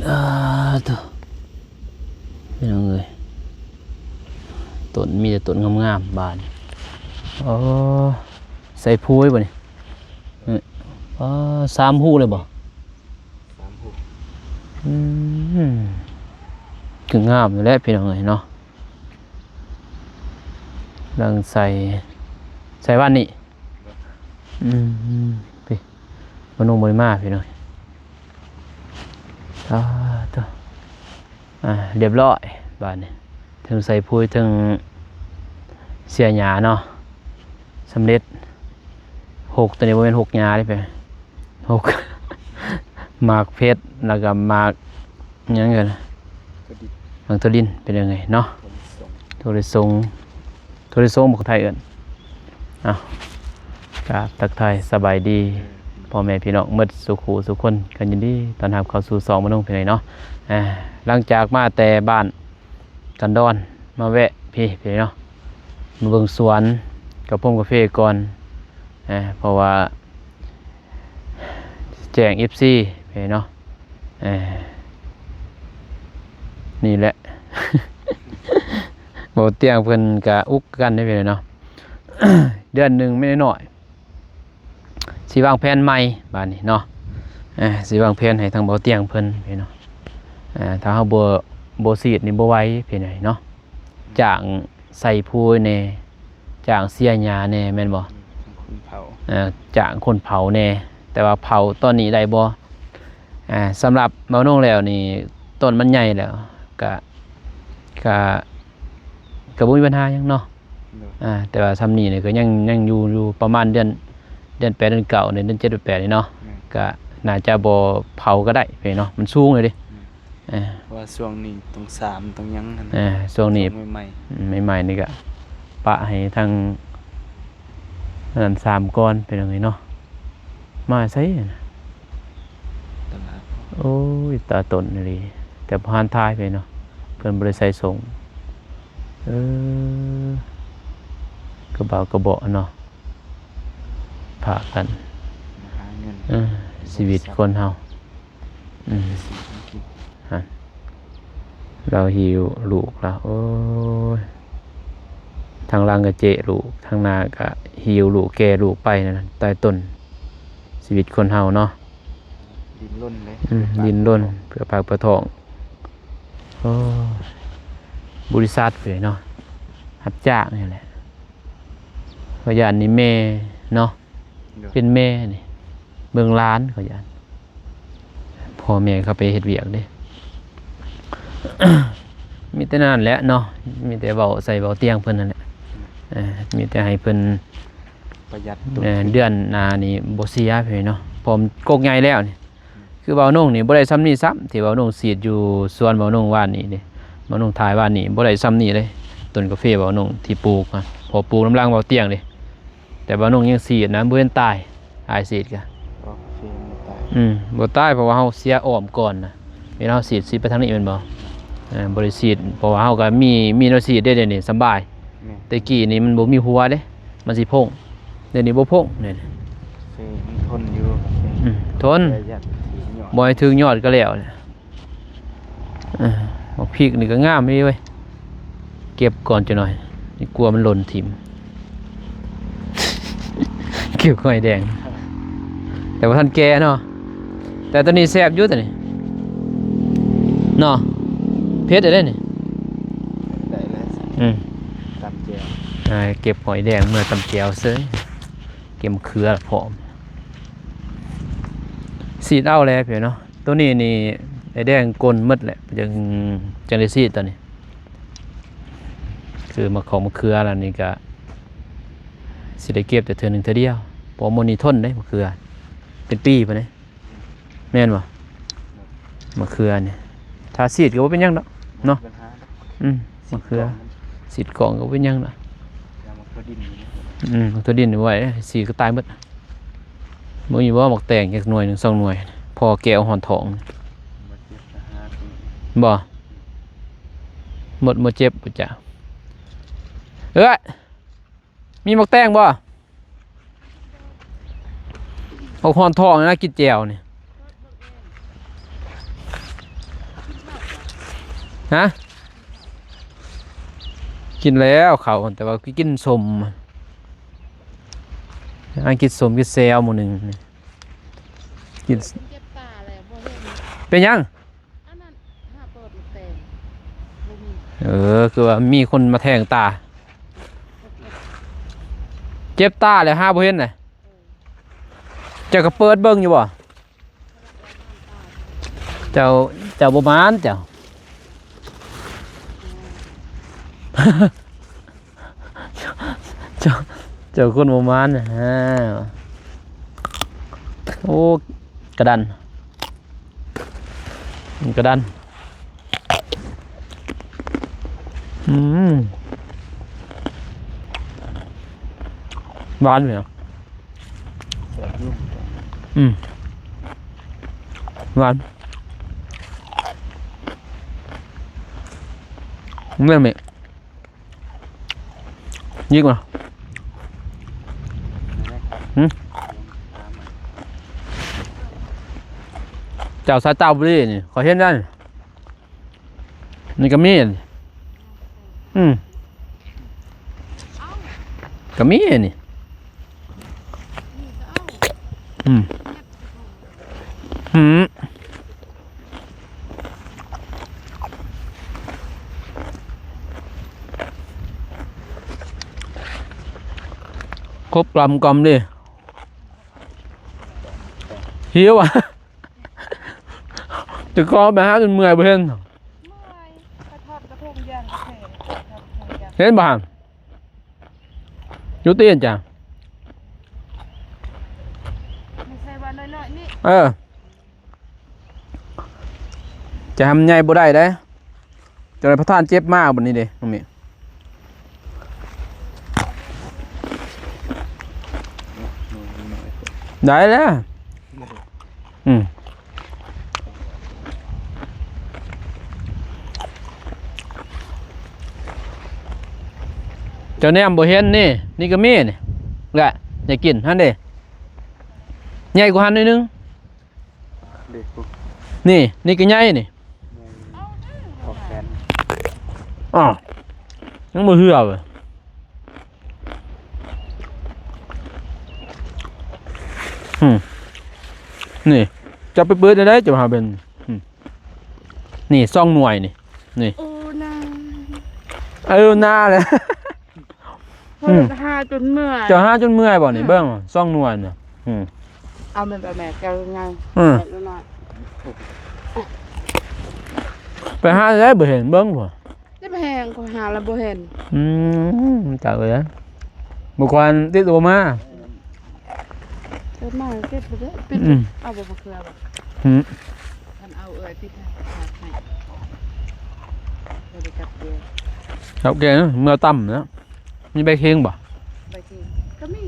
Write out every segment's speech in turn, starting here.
ອ່າ ໂທ້ ພີ່ນ້ອງເອີຍ ຕົ້ນ ມີແຕ່ຕົ້ນງາມໆ ບາດນີ້. ອໍ ໃສ່ໂພຍບໍ່ນີ້? ເອີ ອໍ ສາມຮູເລີຍບໍ່? ສາມຮູ. ອືມ ຄືງາມຢູ່ແຫຼະ ພີ່ນ້ອງເອີຍເນາະ. ຫຼັງໃສ່ ໃສ່ວັນນີ້. ອືມ ພີ່ ມານຸ່ງບໍ່ໄດ້ມາ ພີ່ນ້ອງ. ອ່າ ໂທ້ ອ່າ ຮຽບຮ້ອຍ ບາດນີ້ ເທິງໃສ່ໂພຍ ເທິງເສຍຫຍ້າເນາະ ສຳເລັດ. ຮົກ ໂຕນີ້ບໍ່ແມ່ນຮົກຫຍ້າເດ້ ເປັນຮົກ ໝາກເຜັດ ແລ້ວກໍໝາກຫຍັງກັນ ໝາກຖົ່ວດິນ ເປັນຫຍັງເນາະ ຖົ່ວລິສົງ. ໂທລະສົງ ພາສາໄທເອີ້ນ. ເອົາ ກາບທັກທາຍສະບາຍດີພໍ່ແມ່ພີ່ນ້ອງໝົດສູ່ຄູ່ສູ່ຄົນ ກໍຍິນດີຕ້ອນຮັບເຂົ້າສູ່ຊ່ອງມະນຸງ ພີ່ນ້ອງເນາະ. ຫຼັງຈາກມາແຕ່ບ້ານກັນດອນ ມາແວະພີ້ ພີ່ນ້ອງເນາະ ມາເບິ່ງສວນກະພົງກາເຟກ່ອນ ເພາະວ່າ ແຈ້ງເອັຟຊີ ເນາະ. ເອີ ນີ້ແຫຼະ ເບົາຕຽງເພິ່ນກະອຸກຄືກັນເດ້ ເນາະ. ເດືອນໜຶ່ງແມ່ນນ້ອຍ ຊິວາງແຜນໃໝ່ບາດນີ້ເນາະ. ເອີ ຊິວາງແຜນໃຫ້ທາງເບົາຕຽງເພິ່ນ ເນາະ. ເອີ ຖ້າເຮົາບໍ່ ບໍ່ສີດນີ້ບໍ່ໄຫວ ພີ່ນ້ອງເນາະ. ຈ້າງໃສ່ໂພຍແດ່ ຈ້າງເສຍຫຍ້າແດ່ ແມ່ນບໍ່? ອືມ ຄົນເຜົາ ເອີ ຈ້າງຄົນເຜົາແດ່ ແຕ່ວ່າເຜົາຕອນນີ້ໄດ້ບໍ່? ອ່າ ສຳລັບເບົານົງແລ້ວນີ້ ຕົ້ນມັນໃຫຍ່ແລ້ວ ກະ ກະ ກະບໍ່ມີບັນຫາຫຍັງເນາະ. ໂດຍ ອ່າ ແຕ່ວ່າຊ່ຳນີ້ນີ້ກໍຍັງ ຍັງຢູ່ ຢູ່ປະມານເດືອນ ເດືອນແປດ ເດືອນເກົ້າ ເດືອນເຈັດ ເດືອນແປດນີ້ເນາະ. ແມ່ນ ກະໜ້າຈະບໍ່ເຜົາກໍໄດ້ເນາະ ມັນສູງເລີຍເດ້. ແມ່ນ ເອີ ເພາະວ່າຊ່ວງນີ້ຕ້ອງສາມຕ້ອງຫຍັງຫັ້ນ ເອີ ຊ່ວງນີ້ ຊ່ວງໃໝ່ໆ ອືມ ໃໝ່ໆນີ້ກະປະໃຫ້ທາງອັນນັ້ນສາມກ່ອນ ພີ່ນ້ອງເອີຍເນາະ. ມາໃສຫັ້ນນະ? ຕະຫຼາດ. ໂອ້ຍ ຕາຕົນອີ່ຫຼີ ແຕ່ບໍ່ທັນຖ່າຍໄປເນາະ ເພິ່ນບໍ່ໄດ້ໃສ່ສົ່ງ. ເອີ ກະເບົາກະເບາະເນາະ ພາກັນ ຫາເງິນ ເອີ ຊີວິດຄົນເຮົາ. ອືມ ຫັ້ນ ລາວຫິ້ວລູກລາວ ໂອ້ຍ ທາງຫຼັງກະເຈະລູກ ທາງໜ້າກະຫິ້ວລູກ ແກ່ລູກໄປນັ້ນນະ ຕາຍຕົນ ຊີວິດຄົນເຮົາເນາະ. ດີ້ນລົນເດ້ ອືມ ດີ້ນລົນເພື່ອປາກເພື່ອທ້ອງ. ໂອ້ຍ ບໍລິສັດເລີຍເນາະ ຮັບຈ້າງນີ້ແຫຼະ. ຂ້ອຍຢ້ານນີ້ແມ່ເນາະ ໂດຍ ເປັນແມ່ນີ້ ເບິ່ງຫຼານ ຂ້ອຍຢ້ານ ພໍ່ແມ່ເຂົາໄປເຮັດວຽກເດ້. ມີແຕ່ນັ້ນແຫຼະເນາະ ມີແຕ່ເວົ້າໃສ່ເບົາຕຽງເພິ່ນນັ້ນແຫຼະ ເອີ ມີແຕ່ໃຫ້ເພິ່ນປະຢັດ ເອີ ເດືອນໜ້ານີ້ບໍ່ເສຍເນາະ ເພາະມັນກົກໃຫຍ່ແລ້ວນີ້. ຄືເບົານົງນີ້ບໍ່ໄດ້ຊ່ຳນີ້ຊ້ຳ ທີ່ເບົານົງສີດຢູ່ສວນເບົານົງວານນີ້ເດ້ ເບົານົງຖ່າຍວານນີ້ບໍ່ໄດ້ຊ່ຳນີ້ເດ້. ຕົ້ນກາເຟເບົານົງທີ່ປູກນະ ເພາະປູກນຳຫຼັງເບົາຕຽງເດ້ ແຕ່ເບົານົງຍັງສີດນະ ບໍ່ເຫັນຕາຍ ອ້າຍສີດກະ ອືມ ບໍ່ຕາຍ ເພາະວ່າເຮົາເສຍອ້ອມກ່ອນນະ ເວລາເຮົາສີດ ສີດໄປທາງນີ້ແມ່ນບໍ່? ເອີ ບໍ່ໄດ້ສີດ ເພາະວ່າເຮົາກະມີ ມີແນວສີດເດ້ ດຽວນີ້ສຳບາຍ. ແມ່ນ ແຕ່ກີ້ນີ້ມັນບໍ່ມີຫົວເດ້ ມັນຊິພົ້ງ ດຽວນີ້ບໍ່ພົ້ງ ນີ້ ເອີ ມັນທົນຢູ່ ອືມ ທົນ ແຕ່ຢ້ານຖືກຍອດ ບໍ່ໃຫ້ຖືກຍອດກໍແລ້ວ. ເອີ ໝາກພິກນີ້ກໍງາມດີເວີຍ ເກັບກ່ອນຈັກໜ່ອຍ ນີ້ ກລັວມັນຫຼົ່ນຖິ້ມ. ເກັບຫອຍແດງ ແຕ່ບໍ່ທັນແກ່ເນາະ ແຕ່ຕົວນີ້ແຊບຢູ່ຕົວນີ້ເນາະ ເຜັດໄດ້ນີ້ ໄດ້ເລີຍ ອືມ ຕຳແຈ່ວ ອ່າ ເກັບຫອຍແດງເມືອຕຳແຈ່ວເຊີຍ ເກັບມະເຂືອພ້ອມ ສີດເອົາແຫຼະພີ່ນ້ອງ. ຕົວນີ້ນີ້ໄອ້ແດງກົນໝົດແຫຼະ ຈັ່ງ ຈັ່ງໄດ້ສີດຕົວນີ້ ຄືໝາກຂອງມະເຂືອລະນີ້ກະຊິໄດ້ເກັບແຕ່ເທື່ອໜຶ່ງເທື່ອດຽວ ເພາະໝູ່ນີ້ທົນເດ້ ມະເຂືອເປັນປີພຸ້ນເດ້ ແມ່ນບໍ່? ມະເຂືອນີ້ ຖ້າສີດກໍບໍ່ເປັນຫຍັງດອກເນາະ ບໍ່ມີບັນຫາດອກ ອືມ ມະເຂືອ ສີດກ້ອງມັນ ສີດກ້ອງກໍບໍ່ເປັນຫຍັງດອກ ຢ່າມາໂຕດິນນີ້ ອືມ ໂຕດິນໄວ້ ສີດກໍຕາຍໝົດ. ບໍ່ມີບໍ່ ໝາກແຕງຈັກໜ່ວຍໜຶ່ງສອງໜ່ວຍ ພໍແກວຮອດທ້ອງ ບໍ່ ໝົດບໍ່ເຈັບບໍ່ຈະ ເອີຍ ມີໝາກແຕງບໍ່? ເອົາຮອດທ້ອງນະ ກິນແຈ່ວນີ້ ຮະ? ກິນແລ້ວເຂົ້າ ແຕ່ວ່າກິນສົ້ມ ຫາກິນສົ້ມກິນແຊວມື້ໜຶ່ງ ກິນ ເຈັບຕາແລ້ວບໍ່ເຫັນ ເປັນຫຍັງ? ອັນນັ້ນຫາເປີດໝາກແຕງ ບໍ່ມີ ເອີ ຄືວ່າມີຄົນມາແທງຕາ ເຈັບຕາແລ້ວຫາບໍ່ເຫັນນະ ເອີ ເຈົ້າກໍເປີດເບິ່ງຢູ່ບໍ່? ເຈົ້າ ເຈົ້າບໍ່ໝານເຈົ້າ ເຈົ້າ ເຈົ້າຄົນບໍ່ໝານນະ ໂອ້ ກະດັນ ກະດັນ ອືມ ຫວານເນາະ ແຊບຢູ່ ອືມ ຫວານ ແມ່ນແມ່ ຍິກມາ ຫື ເຈົ້າສາຍຕາບໍ່ດີນີ້ ຂ້ອຍເຫັນໄດ້ ນີ້ກໍມີ ອືມ ກໍມີນີ້ ອືມ ຫື ຄົບກຳກຳເດ້ ຫິວອະ ຈະກໍໄປຫາຈົນເມື່ອຍບໍ່ເຫັນ ເມື່ອຍ ໄປທອດກະທົງຢ່າງແທ້ ເຫັນບໍ່ຫັ້ນ? ຢູ່ຕີນຈ້ະ ບໍ່ໃຊ່ວ່ານ້ອຍໆນີ້ ເອີ ຈະໃຫ້ມັນໃຫຍ່ບໍ່ໄດ້ເດ້ ຈະໄດ້ປະທານເຈັບມາບັດນີ້ເດ້ ນ້ອງມີ ໄດ້ແລ້ວ ອືມ ເຈົ້າແນມບໍ່ເຫັນນີ້ ນີ້ກໍມີນີ້ ແຫຼະ ຢາກກິນຫັ້ນເດ້ ໃຫຍ່ກວ່າຫັ້ນໜ້ອຍໜຶ່ງ ເດ້ ນີ້ ນີ້ກໍໃຫຍ່ນີ້ ໃຫຍ່ ອອກແຂນ ອ້າວ ຍັງບໍ່ເຫື່ອເວີຍ. ອືມ ນີ້ ຈະໄປເປີດໄດ້ ຈະຫາເປັນ ອືມ ນີ້ ສອງໜ່ວຍນີ້ ນີ້ ໂອ້ນາ ເອີນາແຫຼະ ເອີ ຫາຈົນເມື່ອຍ ເຈົ້າຫາຈົນເມື່ອຍບໍ່ນີ້ ອືມ ເບິ່ງ ສອງໜ່ວຍນີ້ ອືມ ເອົາແມ່ນ ແມ່ແກ້ວໃຫຍ່ ອືມ ແກ້ວນ້ອຍ ໄປຫາໄດ້ບໍ່ເຫັນ ເບິ່ງພຸ້ນ ເຈັບແຮງ ຂ້ອຍຫາແລ້ວບໍ່ເຫັນ ອືມ ຈັກເລີຍ ບໍ່ຄວນຕິດຕົວມາ ເກັບມາເກັບໄປເດີ ປິດ ອືມ ເອົາບໍ່ ບໍ່ເຄືອບໍ່ ຫື ຄັນເອົາເອື້ອຍຕິດໃຫ້ ບໍ່ໄດ້ກັບເດືອນ ເອົາແກງເມື່ອຕຳນະ ມີໃບເຄັງບໍ່? ໃບເຄັງກໍມີ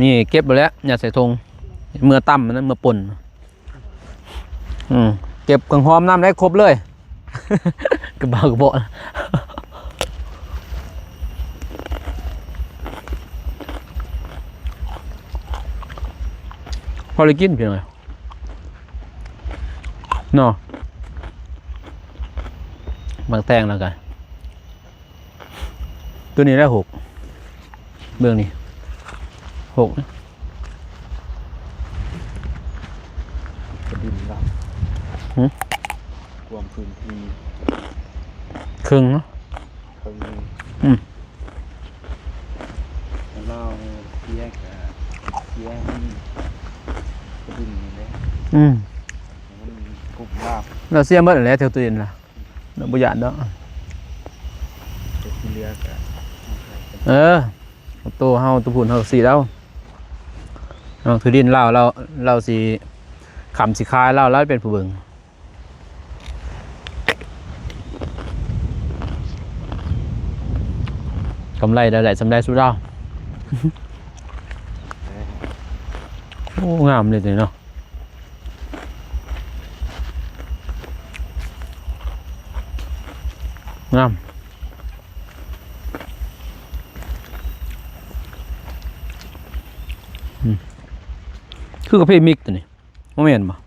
ມີ ເກັບໄປແລ້ວ ຍັດໃສ່ຖົງ ເມື່ອຕຳນະ ເມື່ອປົ່ນ ອືມ ເກັບເຄື່ອງຫອມນຳໄດ້ຄົບເລີຍ ກະເບົາກະເບາະ ພໍໄດ້ກິນພີ່ນ້ອງເນາະ ໝາກແຕງແລ້ວກະ ຕົວນີ້ໄດ້ຫົກ ເບິ່ງນີ້ ຫົກ ກະດິນລຳ ຫື ກວມພື້ນທີ່ ເຄິ່ງເນາະ ເຄິ່ງໜຶ່ງ ອືມ ລາວເສຍກະເສຍໃຫ້ກະດິນນີ້ແຫຼະ ອືມ ໃຫ້ມັນກຸບລາບ ລາວເສຍໝົດແຫຼະ ແຖວຕົວເອງລະ ລາວບໍ່ຢ້ານດອກ ແຕ່ທີ່ເຫຼືອກະ ເອີ ໂຕເຮົາ ໂຕພຸ້ນເຮົາຊິລາວ ເນາະ ທີ່ດິນລາວ ລາວ ລາວຊິຄ້ຳຊິຂາຍ ລາວ ລາວເປັນຜູ້ເບິ່ງ ກຳໄລໄດ້ ໄດ້ສ່ຳໃດສູ່ລາວ ໂອ້ ງາມເລີຍເນາະ. ງາມ ອືມ ຄືກາເຟມິກຕົວນີ້ ບໍ່ແມ່ນບໍ່?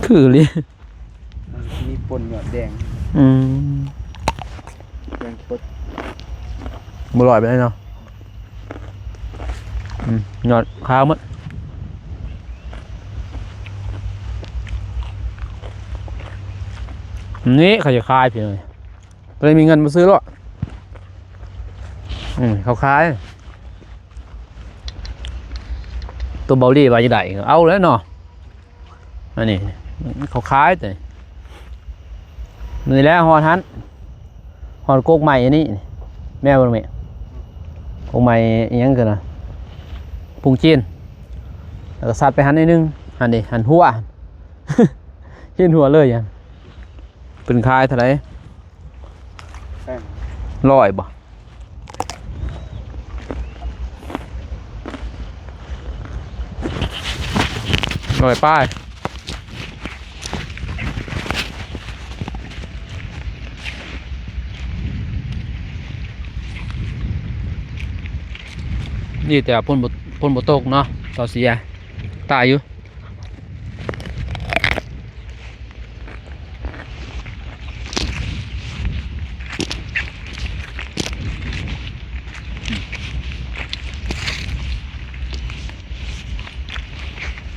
ຄືອີ່ຫຼີ ມັນຊິມີໂປ ຄົນຍອດແດງ ອືມ ແດງໂພດ ບໍ່ລອຍໄປເລີຍເນາະ ອືມ ຍອດຂາວໝົດ ນີ້ເຂົາຈະຂາຍພີ່ນ້ອງ ບໍ່ໄດ້ມີເງິນມາຊື້ເນາະ ອືມ ເຂົາຂາຍ ໂຕເບົາຫຼີວ່າຈະໄດ້ ເອົາແລ້ວເນາະ ອັນນີ້ເຂົາຂາຍແຕ່ ນີ້ແຫຼະຮອດຫັ້ນ ຮອດກົກໄມ້ອັນນີ້ ແມ່ເບິ່ງແມ່ ກົກໄມ້ອີ່ຫຍັງຄືນະ ປຸງຈີນ ແລ້ວກໍສັດໄປຫັ້ນໜ້ອຍໜຶ່ງ ຫັ້ນເດ ຫັ້ນຫົວ ເຫັນຫົວເລີຍຫັ້ນ ເພິ່ນຂາຍເທົ່າໃດ? ແພງ ຮ້ອຍບໍ່? ຮ້ອຍປາຍ ນີ້ແຕ່ວ່າຝົນບໍ່ ຝົນບໍ່ຕົກເນາະ ເຕົາເສຍ ຕາຍຢູ່.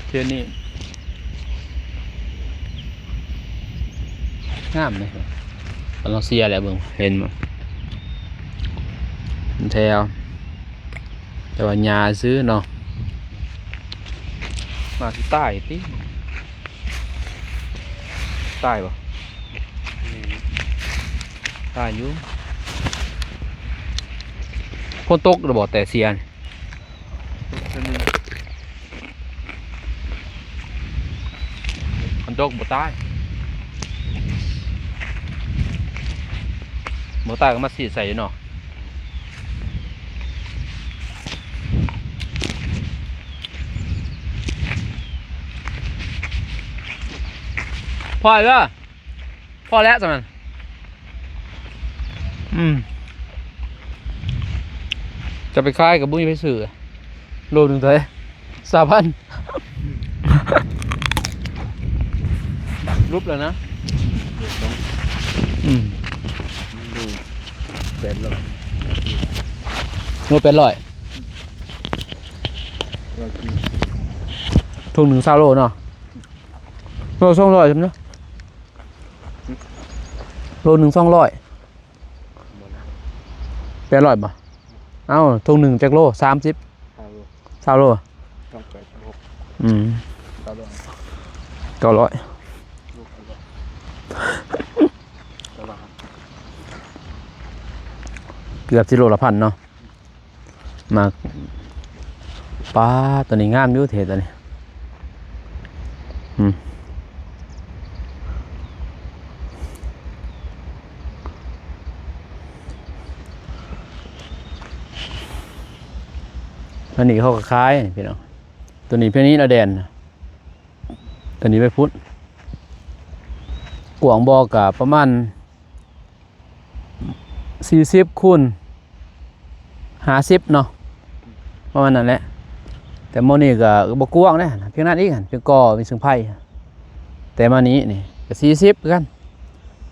ເຂດນີ້ງາມເດ້ ກຳລັງເສຍແຫຼະ ເບິ່ງ ເຫັນບໍ່ ແຖວ ແຕ່ວ່າຫຍ້າຊື່ເນາະ ໜ້າຊິຕາຍຕິ ຕາຍບໍ່? ຕາຍຢູ່ ຝົນຕົກແລ້ວບໍ່ ແຕ່ເສຍນີ້? ຄັນຕົກບໍ່ຕາຍ ບໍ່ຕາຍກໍມາສີດໃສ່ຢູ່ເນາະ ພໍແລ້ວ ພໍແລ້ວຊັ້ນ ອືມ ຈະໄປຂາຍກໍບໍ່ມີໃຜຊື້ ໂລໜຶ່ງເທົ່າໃດ? ຊາວພັນ ຫຼຸບແລ້ວນະ ອືມ ໂລແປດຮ້ອຍ ໂລແປດຮ້ອຍ ຖົງໜຶ່ງຊາວໂລເນາະ ໂລສອງຮ້ອຍຊັ້ນເນາະ ໂລໜຶ່ງສອງຮ້ອຍ ແປດຮ້ອຍບໍ່? ເອົ້າ ຖົງໜຶ່ງຈັກໂລ? ສາມສິບ ຊາວໂລ ຊາວໂລ ສອງແປດ ສິບຫົກ ອືມ ເກົ້າຮ້ອຍ ເກົ້າຮ້ອຍ ເກືອບຊິໂລລະພັນເນາະ. ໝາກ ປາດ ຕົວນີ້ງາມຢູ່ເທດຕົວນີ້ ອືມ ອັນນີ້ເຂົາກໍຂາຍພີ່ນ້ອງ ຕົວນີ້ເພນີ້ລະແດນ ຕົວນີ້ໄປພຸ້ນ ກວ້າງບໍ່ ກໍປະມານ ສີ່ສິບຄູນຫ້າສິບເນາະ ປະມານນັ້ນແຫຼະ ແຕ່ໝ່ອງນີ້ກໍບໍ່ກວ້າງເດ້ ພຽງນັ້ນອີກ ພຽງກໍ່ມີເຊິ່ງໄພ ແຕ່ມານີ້ນີ້ກໍສີ່ສິບຄືກັນ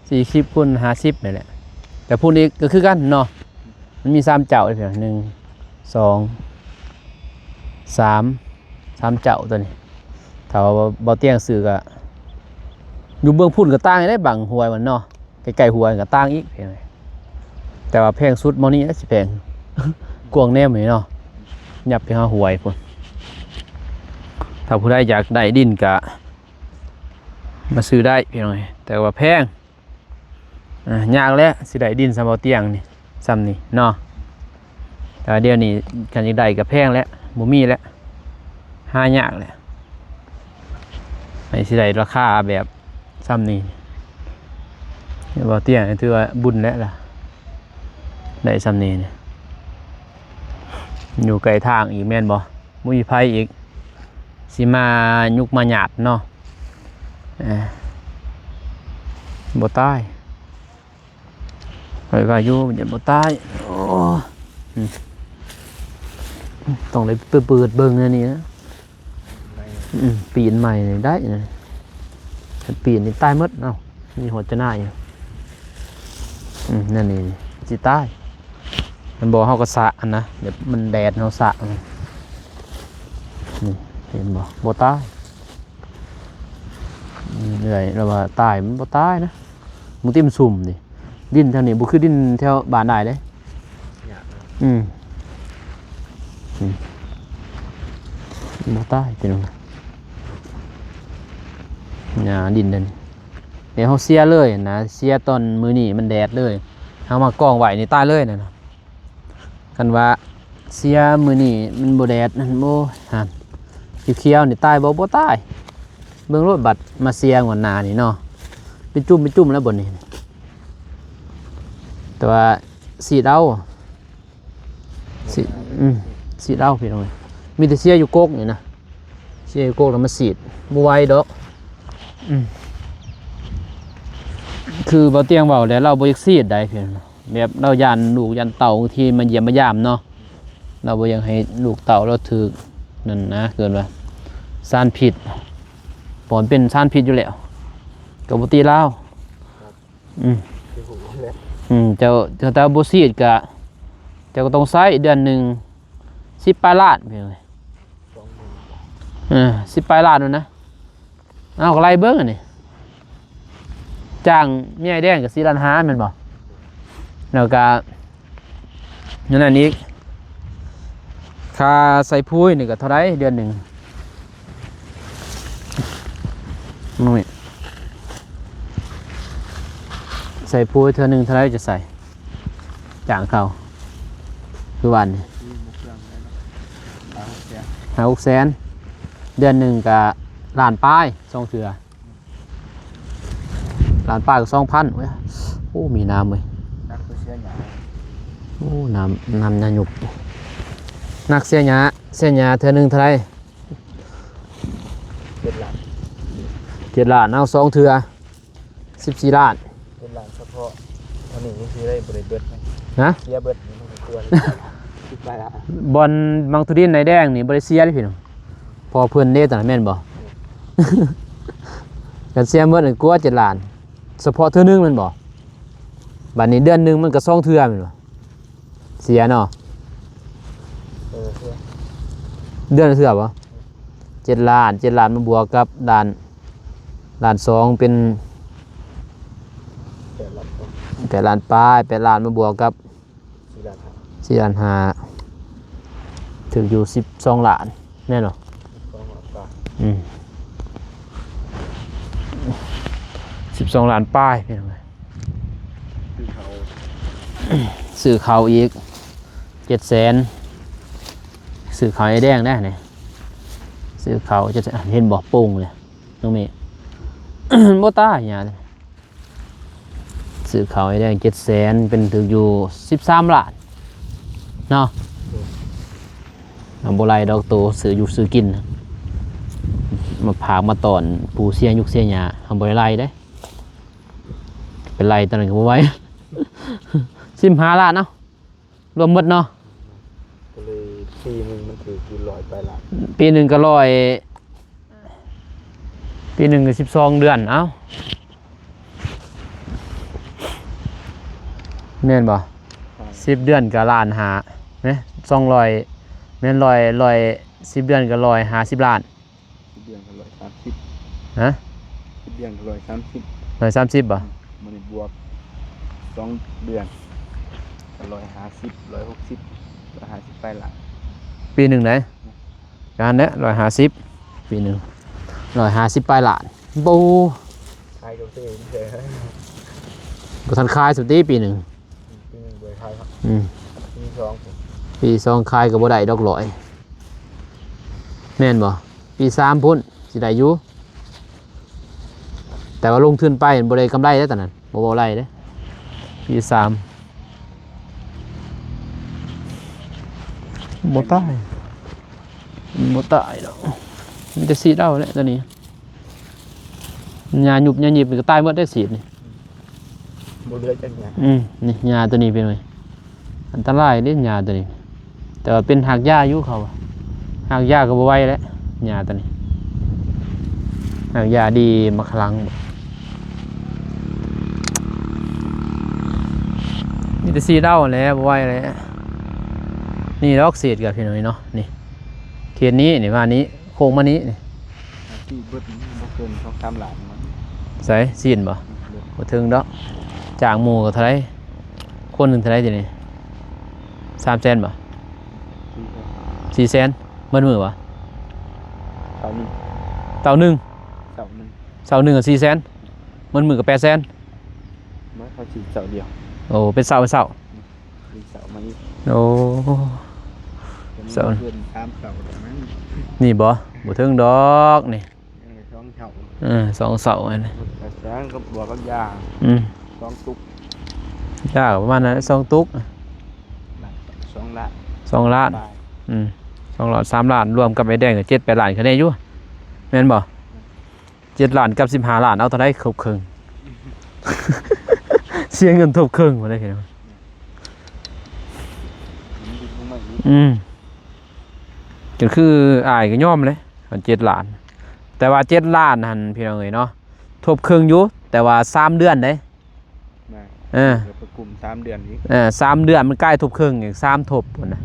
ສີ່ສິບຄູນຫ້າສິບນີ້ແຫຼະ ແຕ່ພຸ້ນອີກກໍຄືກັນເນາະ ມັນມີສາມເຈົ້າເດ້ ໜຶ່ງ ສອງ ສາມ ສາມເຈົ້າຕົວນີ້ ຖ້າວ່າເບົາຕຽງຊື້ກໍ ຢູ່ເບື້ອງພຸ້ນກໍຕ່າງອີກເດ້ ບັ້ງຫ້ວຍມັນເນາະ ໃກ້ໆຫ້ວຍກໍຕ່າງອີກ ແຕ່ວ່າແພງສຸດໝ່ອງນີ້ແຫຼະ ຊິແພງ ກວ້າງແນວນີ້ເນາະ ຫຍັບໄປຫາຫ້ວຍພຸ້ນ ຖ້າຜູ້ໃດຢາກໄດ້ດິນກໍມາຊື້ໄດ້ພີ່ນ້ອງ ແຕ່ວ່າແພງ ອ່າ ຍາກແຫຼະ ຊິໄດ້ດິນສ່ຳເບົາຕຽງນີ້ ສ່ຳນີ້ເນາະ ແຕ່ວ່າດຽວນີ້ຄັນຢາກໄດ້ກໍແພງແຫຼະ ບໍ່ມີແຫຼະ ຫາຍາກແຫຼະ ໃຫ້ຊິໄດ້ລາຄາແບບສ່ຳນີ້ ເບົາຕຽງຖືວ່າບຸນແຫຼະລະ ໄດ້ສ່ຳນີ້ ຢູ່ໃກ້ທາງອີກແມ່ນບໍ່? ບໍ່ມີໃຜອີກ ຊິມາຍຸກມາຍາດເນາະ ເອີ ບໍ່ຕາຍ ຂ້ອຍວ່າຢູ່ ມັນຈະບໍ່ຕາຍ ໂອ້ ອືມ ຕ້ອງໄດ້ໄປເປີດເບິ່ງແນວນີ້ນະ ອືມ ປີນໃໝ່ນີ້ໄດ້ນະ ຄັນປີນນີ້ຕາຍໝົດເນາະ ມີຫົວຈະໜ້າຢູ່. ອືມ ນັ້ນນີ້ຊິຕາຍ. ແມ່ນບໍ່ ເຮົາກໍສະຫັ້ນນະ ແບບມັນແດດເຮົາສະ. ນີ້ ເຫັນບໍ່ ບໍ່ຕາຍ. ອືມ ເອື້ອຍລາວວ່າຕາຍ ມັນບໍ່ຕາຍນະ. ບາງທີມັນຊຸ່ມນີ້ ດິນແຖວນີ້ບໍ່ຄືດິນແຖວບ້ານອ້າຍເດ້. ອືມ ອືມ ບໍ່ຕາຍພີ່ນ້ອງ. ຫຍ້າດິນເດີນີ້ ແຕ່ເຮົາເສຍເລີຍນະ ເສຍຕອນມື້ນີ້ມັນແດດເລີຍ ເຮົາມາກອງໄວ້ນີ້ຕາຍເລີຍນັ້ນນະ. ຄັນວ່າເສຍມື້ນີ້ມັນບໍ່ແດດນັ້ນ ໂອ້ຍ ຫັ້ນ ຂຽວໆນີ້ຕາຍບໍ່? ບໍ່ຕາຍ. ເບິ່ງໂລດ ບັດມາເສຍງວດໜ້ານີ້ເນາະ ເປັນຈຸ່ມເປັນຈຸ່ມແລ້ວບ່ອນນີ້. ແຕ່ວ່າສີດເອົາ ສີດ ອືມ ສີດເອົາພີ່ນ້ອງເອີຍ. ມີແຕ່ເສຍຢູ່ກົກນີ້ນະ ເສຍຢູ່ກົກແລ້ວມາສີດ ບໍ່ໄຫວດອກ. ອືມ ຄືບ່າວຕຽງເວົ້າແຫຼະ ລາວບໍ່ຢາກສີດໃດ໋ພີ່ນ້ອງ. ແບບລາວຢ້ານລູກຢ້ານເຕົ້າ ບາງທີມາຢ້ຽມມາຢາມເນາະ ລາວບໍ່ຢາກໃຫ້ລູກເຕົ້າລາວຖືກນັ້ນນະ ເອີ້ນວ່າສານພິດ ເພາະມັນເປັນສານພິດຢູ່ແລ້ວ ກໍບໍ່ຕິລາວ. ອືມ ອືມ ເຈົ້າ ເຈົ້າ ຖ້າບໍ່ສີດກະ ເຈົ້າກໍຕ້ອງໃຊ້ເດືອນໜຶ່ງສິບປາຍລ້ານ ເອີ ສິບປາຍລ້ານນັ້ນນະ. ເອົາ ກໍໄລ່ເບິ່ງອັນນີ້ ຈ້າງແມ່ໃຫຍ່ແດງກໍສີ່ລ້ານຫ້າ ແມ່ນບໍ່? ແລ້ວກໍນັ້ນອີກ ຄ່າໃສ່ປຸ໋ຍນີ້ກໍເທົ່າໃດເດືອນໜຶ່ງ? ນ້ອງເມ ໃສ່ປຸ໋ຍເທື່ອໜຶ່ງເທົ່າໃດ ຈະໃສ່ ຈ້າງເຂົາຄືວ່ານີ້ ຫ້າຫົກແສນ ເດືອນໜຶ່ງກະລ້ານປາຍ ສອງເທື່ອ ລ້ານປາຍກໍສອງພັນ. ໂອ້ຍ ໂອ້ ມີນ້ຳເວີຍ ນັກເສຍຫຍ້າ ໂອ້ ນ້ຳ ນ້ຳຫຍ້າຍຸບ ນັກເສຍຫຍ້າ ເສຍຫຍ້າເທື່ອໜຶ່ງເທົ່າໃດ? ເຈັດລ້ານ ເຈັດລ້ານ ເອົາ ສອງເທື່ອ ສິບສີ່ລ້ານ ເຈັດລ້ານສະເພາະອັນນີ້ ຍັງຊິໄດ້ບໍ່ໄດ້ເບິດນະ ຮະ ເສຍເບິດນີ້ມັນກໍຕົວ ສິບປາຍລ້ານ. ບ່ອນມັງທຸດິນໃນແດງນີ້ບໍ່ໄດ້ເສຍເດ້ພີ່ນ້ອງ ເພາະເພິ່ນເດ້ຕອນນັ້ນແມ່ນບໍ່? ອືມ ຄັນເສຍເບິດນີ້ກວ່າເຈັດລ້ານ ສະເພາະເທື່ອໜຶ່ງແມ່ນບໍ່? ບາດນີ້ເດືອນໜຶ່ງມັນກໍສອງເທື່ອແມ່ນບໍ່? ເສຍເນາະ ເອີ ເສຍ ເດືອນລະເທື່ອບໍ່? ເຈັດລ້ານ ເຈັດລ້ານມາບວກກັບລ້ານ ລ້ານສອງເປັນ ແປດລ້ານປາຍ ແປດລ້ານປາຍ ແປດລ້ານມາບວກກັບ ສີ່ລ້ານຫ້າ ສີ່ລ້ານຫ້າ ຖືກຢູ່ສິບສອງລ້ານ ແມ່ນບໍ່? ສິບສອງລ້ານປາຍ ອືມ ສິບສອງລ້ານປາຍ ພີ່ນ້ອງເອີຍ. ຊື້ເຂົ້າ ຊື້ເຂົ້າອີກເຈັດແສນ ຊື້ເຂົ້າໃຫ້ແດງແດ່ນີ້ ຊື້ເຂົ້າເຈັດແສນ ເຫັນບໍ່ ໂປ່ງເລີຍນ້ອງເມ ບໍ່ຕາຍຫຍ້າ ຊື້ເຂົ້າໃຫ້ແດງເຈັດແສນ ເປັນຖືກຢູ່ສິບສາມລ້ານເນາະ. ເຮົາບໍ່ໄລ່ດອກ ໂຕຊື້ຢູ່ຊື້ກິນ ມາຝາກມາຕ້ອນຜູ້ເສຍຍຸກເສຍຫຍ້າ ເຮົາບໍ່ໄດ້ໄລ່ເດ້ ໄປໄລ່ຕອນນັ້ນກໍບໍ່ໄຫວ ສິບຫ້າລ້ານເນາະ ລວມໝົດເນາະ ກໍເລີຍປີໜຶ່ງມັນຖືກຢູ່ຮ້ອຍປາຍລ້ານ ປີໜຶ່ງກໍຮ້ອຍ ປີໜຶ່ງກໍສິບສອງເດືອນ ເອົ້າ ແມ່ນບໍ່? ສິບເດືອນກໍລ້ານຫ້າ ເນາະ ສອງຮ້ອຍ ແມ່ນ ຮ້ອຍ ຮ້ອຍ ສິບເດືອນກໍຮ້ອຍຫ້າສິບລ້ານ ສິບເດືອນກໍຮ້ອຍສາມສິບ ຮະ ສິບເດືອນກໍຮ້ອຍສາມສິບ ຮ້ອຍສາມສິບບໍ່? ມື້ນີ້ບວກສອງເດືອນກໍຮ້ອຍຫ້າສິບ ຮ້ອຍຫົກສິບ ຮ້ອຍຫ້າສິບປາຍລ້ານ ປີໜຶ່ງໃດ ການແຫຼະ ຮ້ອຍຫ້າສິບ ປີໜຶ່ງ ຮ້ອຍຫ້າສິບປາຍລ້ານ ໂອ້ ຂາຍກໍເສຍ ບໍ່ທັນຂາຍສ່ຳຕິ ປີໜຶ່ງ ປີໜຶ່ງບໍ່ໄດ້ຂາຍເນາະ ອືມ ປີສອງ ປີສອງຂາຍກໍບໍ່ໄດ້ດອກຮ້ອຍ ແມ່ນບໍ່? ປີສາມພຸ້ນຊິໄດ້ຢູ່ ແຕ່ວ່າລົງທຶນໄປບໍ່ໄດ້ກຳໄລເດ້ຕອນນັ້ນ ບໍ່ເວົ້າໄລ່ເດ້ ປີສາມ ບໍ່ຕາຍ ບໍ່ຕາຍດອກ ມີແຕ່ສີດເອົາແຫຼະຕອນນີ້ ຫຍ້າຍຸບຫຍ້າຍິບນີ້ກໍຕາຍໝົດໄດ້ ສີດນີ້ ບໍ່ເຫຼືອຈັກຫຍັງ ອືມ ນີ້ຫຍ້າຕົວນີ້ເປັນໄງ ອັນຕະລາຍເດ້ຫຍ້າຕົວນີ້ ແຕ່ວ່າເປັນຮາກຢາຢູ່ ເຂົາວ່າຮາກຢາກໍບໍ່ໄຫວແຫຼະ ຫຍ້າຕົວນີ້ ຮາກຢາດີ ໝາກຂະລັງ ມີແຕ່ສີດເອົາແຫຼະ ບໍ່ໄຫວແຫຼະ. ນີ້ດອກສີດກັບພີ່ນ້ອງເນາະ ນີ້ ເຂດນີ້ ນີ້ມານີ້ ໂຄ້ງມານີ້ ນີ້ ທີ່ເບິດນີ້ບໍ່ເກີນສອງສາມລ້ານມັນ. ໃສ ສີດບໍ່? ບໍ່ເຖິງດອກ. ຈ້າງໝູ່ກໍເທົ່າໃດ? ຄົນໜຶ່ງເທົ່າໃດດຽວນີ້? ສາມແສນບໍ່? ສີ່ແສນ ສີ່ແສນ ໝົດມື້ບໍ່? ເສົາໜຶ່ງ ເສົາໜຶ່ງ ເສົາໜຶ່ງ ເສົາໜຶ່ງກໍສີ່ແສນ ໝົດມື້ກໍແປດແສນ. ບໍ່ ເຂົາສີດເສົາດຽວ. ໂອ້ ເປັນເສົາ ເປັນເສົາ ອືມ ເປັນເສົາມາອີກ. ໂອ້ ເສົາ ເກີນສາມເສົາແລ້ວມັນ ນີ້ບໍ່? ບໍ່ເຖິງດອກນີ້ ຍັງໄດ້ສອງເສົາ. ເອີ ສອງເສົາອັນນີ້ ກະສາງກັບບວກກັບຢາ ອືມ ສອງຕຸກ ຢາປະມານນັ້ນ ສອງຕຸກ ສອງລ້ານ ສອງລ້ານ ປາຍ ອືມ ສອງລ້ານ ສາມລ້ານ ລວມກັບໄອ້ແດງກໍເຈັດແປດລ້ານຄະແນນຢູ່ ແມ່ນບໍ່? ເຈັດລ້ານກັບສິບຫ້າລ້ານ ເອົາເທົ່າໃດຄົບເຄິ່ງ? ເສຍເງິນທົບເຄິ່ງພຸ້ນເດ້ພີ່ນ້ອງ. ອືມ ກໍຄືອ້າຍກໍຍອມແຫຼະ ຄັນເຈັດລ້ານ. ແຕ່ວ່າເຈັດລ້ານຫັ້ນ ພີ່ນ້ອງເອີຍເນາະ ທົບເຄິ່ງຢູ່ ແຕ່ວ່າສາມເດືອນເດ້. ແມ່ນ ເອີ ກໍໄປກຸມສາມເດືອນອີກ. ເອີ ສາມເດືອນມັນກາຍທົບເຄິ່ງອີກ ສາມທົບພຸ້ນນະ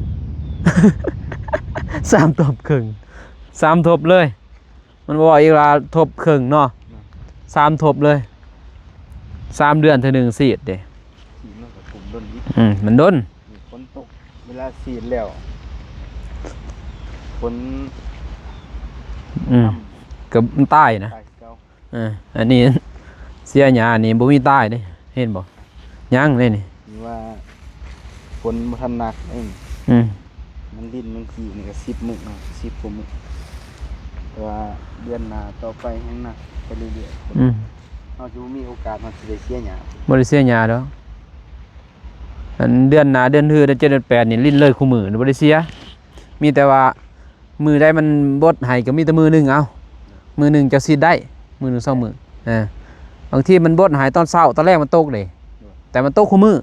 ສາມທົບເຄິ່ງ ສາມທົບເລີຍ. ມັນບໍ່ເວົ້າອີກວ່າທົບເຄິ່ງເນາະ ແມ່ນ ສາມທົບເລີຍ. ສາມເດືອນເທື່ອໜຶ່ງສີດເດ້ ສີດມັນກໍກຸມດົນອີກ. ອືມ ມັນດົນ ນີ້ຝົນຕົກ ເວລາສີດແລ້ວ ຝົນ ອືມ ກໍມັນຕາຍນະ ຕາຍຄືເກົ່າ. ເອີ ອັນນີ້ເສຍຫຍ້ານີ້ບໍ່ມີຕາຍເດ້ ເຫັນບໍ່? ຍັງເດ້ນີ້ ວ່າຝົນບໍ່ທັນໜັກເອງ. ອືມ ມັນດິນມັນຂີ້ນີ້ກໍສິບມື້ເນາະ ສິບກວ່າມື້ ແຕ່ວ່າເດືອນໜ້າຕໍ່ໄປແຮ່ງໜັກໄປເລື້ອຍໆ. ອືມ ເຮົາຊິບໍ່ມີໂອກາດ ເຮົາຊິໄດ້ເສຍຫຍ້າ ບໍ່ໄດ້ເສຍຫຍ້າດອກ. ອັນເດືອນໜ້າ ເດືອນຮື ເດືອນເຈັດ ເດືອນແປດນີ້ ຫຼິ້ນເລີຍຄູ່ມື້ ບໍ່ໄດ້ເສຍ. ມີແຕ່ວ່າ ມື້ໃດມັນບົດໃຫ້ກໍມີແຕ່ມື້ໜຶ່ງເອົາ ມື້ໜຶ່ງຈະສີດໄດ້ ມື້ໜຶ່ງສອງມື້. ເອີ ບາງທີມັນບົດໃຫ້ຕອນເຊົ້າ ຕອນແລງມັນຕົກເດ້ ແຕ່ມັນຕົກຄູ່ມື້.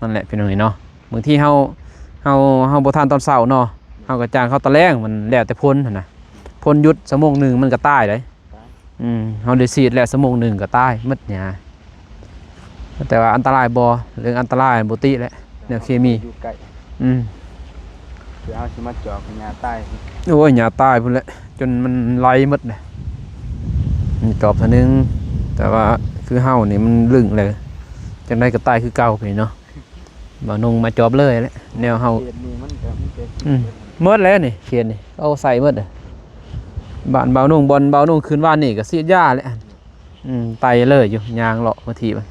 ນັ້ນແຫຼະພີ່ນ້ອງເອີຍເນາະ ບາງທີເຮົາ ເຮົາ ເຮົາບໍ່ທັນຕອນເຊົ້າເນາະ ເຮົາກໍຈ້າງເຂົາຕອນແລງ ມັນແລ້ວແຕ່ຝົນຫັ້ນນະ. ຝົນຢຸດຊົ່ວໂມງໜຶ່ງມັນກໍຕາຍເດ້. ອືມ ເຮົາໄດ້ສີດແລ້ວຊົ່ວໂມງໜຶ່ງກໍຕາຍໝົດຫຍ້າ. ແຕ່ວ່າອັນຕະລາຍບໍ່? ເລື່ອງອັນຕະລາຍບໍ່ຕິແຫຼະ ແນວເຄມີ. ຢູ່ໃກ້ ອືມ ຄືເຮົາຊິມາຈອບໃຫ້ຫຍ້າຕາຍ. ໂອ້ຍ ຫຍ້າຕາຍພຸ້ນແຫຼະ ຈົນມັນໄຫຼໝົດນະ. ຈອບເທື່ອໜຶ່ງ ແຕ່ວ່າຄືເຮົານີ້ມັນລຶ້ງແລ້ວ ຈັ່ງໃດກໍຕາຍຄືເກົ່າພີ້ເນາະ. ບ່າວນົງມາຈອບເລີຍແຫຼະ ແນວເຮົາ ເຂດນີ້ມັນກໍມີແຕ່ ອືມ ເຂດ ໝົດແລ້ວນີ້ ເຂດນີ້ເອົາໃສ່ໝົດ. ບ້ານບ່າວນົງ ບ່ອນບ່າວນົງຂຶ້ນວານນີ້ກໍສີດຢາແຫຼະ. ອືມ ໄຕ່ເລີຍຢູ່ ຍ່າງເລາະມາທີ່ມັນ